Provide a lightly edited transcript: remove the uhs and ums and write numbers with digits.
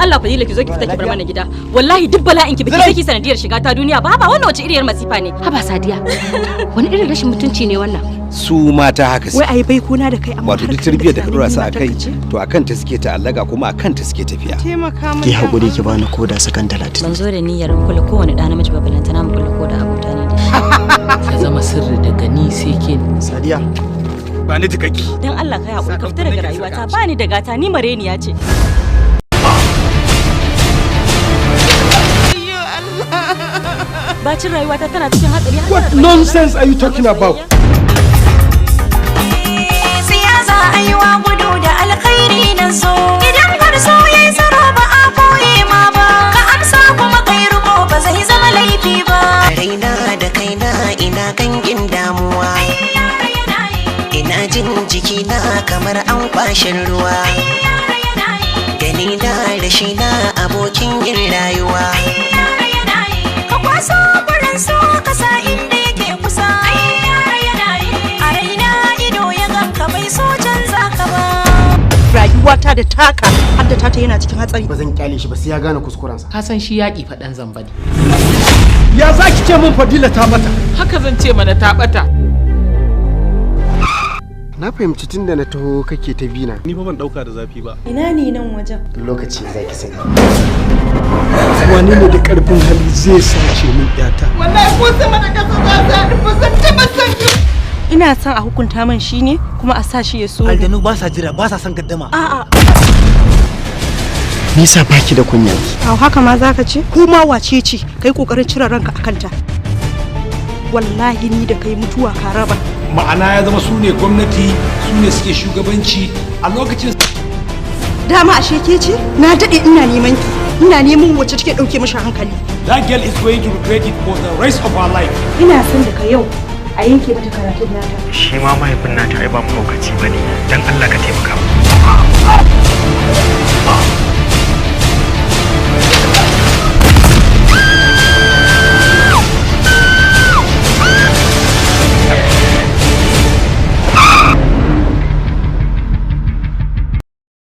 Allah Fadila, ki zo ki fita ki bar mana gida. Wallahi duk bala'in ki baki sai ki sanadiyar shiga ta duniya ba. Haba, wannan wace iriyar masifa ne? Haba Sadiya, wani irin rashin mutunci ne wannan? Su mata haka Wai suke. ayi bai kona da kai, amma Wato duk tarbiyyar da ka dora su a kai, to akan ta suke ta'allaka kuma akan ta suke tafiya. Taimaka min. Ki haƙuri, ki bani koda sakan 30. Ban zo da niyyar kula kowane ɗa namiji ba, balantana mu kula ko da abota ne da shi. Ya zama sirri daga ni sai ke. Sadiya. Ba ni tikakki. Dan Allah kai hakuri, ka fita daga rayuwata. Ba ni da gata, ni mareniya ce. Bacin rayuwata tana cikin hatsari har What nonsense are you talking about? Siyasa aiwa gudu da alkhairi na zo. Idan har so yayi tsaro, ba a koye ma ba. Ka amsa kuma kai riko, ba zai zama laifi ba. Raina da kaina ina kangin damuwa, ina jin jikina kamar an kwashin ruwa. Gani na rashi na abokin yin rayuwa. Ka kwaso burin so, ka sa inda yake kusa. A raina ido ya ganka, bai so canza ka ba. Rayuwata da taka har da tata yana cikin hatsari. Ba zan kyale shi ba sai ya gane kuskurensa. Ka san shi yaƙi faɗan zamba ne. Ya za ki ce min Fadila ta bata? Haka zan ce mana, ta ɓata. Na fahimci tun da na taho kake ta bina. Ni fa ban dauka da zafi ba. Ina ne nan wajen? Lokaci za ki sani. Wane ne da karfin hali zai sace min yata? Wallahi ko sama da kasa za ta ba zan taɓa san. Ina son a hukunta man shi ne kuma a sa shi ya so ni. Aljanu ba sa jira, ba sa son gaddama. A'a. Me yasa baki da kunya? Au, haka ma zaka ce? Ko ma wace ce kai kokarin cire ranka akan ta? Wallahi ni da kai mutuwa ka raba. Ma'ana ya zama su ne gwamnati, su ne suke shugabanci a lokacin. Dama ashe ke ce? Na dade ina neman ki. Ina neman wacce take dauke mishi hankali. That girl is going to regret it for the rest of her life. Ina son daga yau a yanke mata karatun nata. Shi ma mahaifin nata ai ba mahaukaci bane. Dan Allah ka taimaka mu.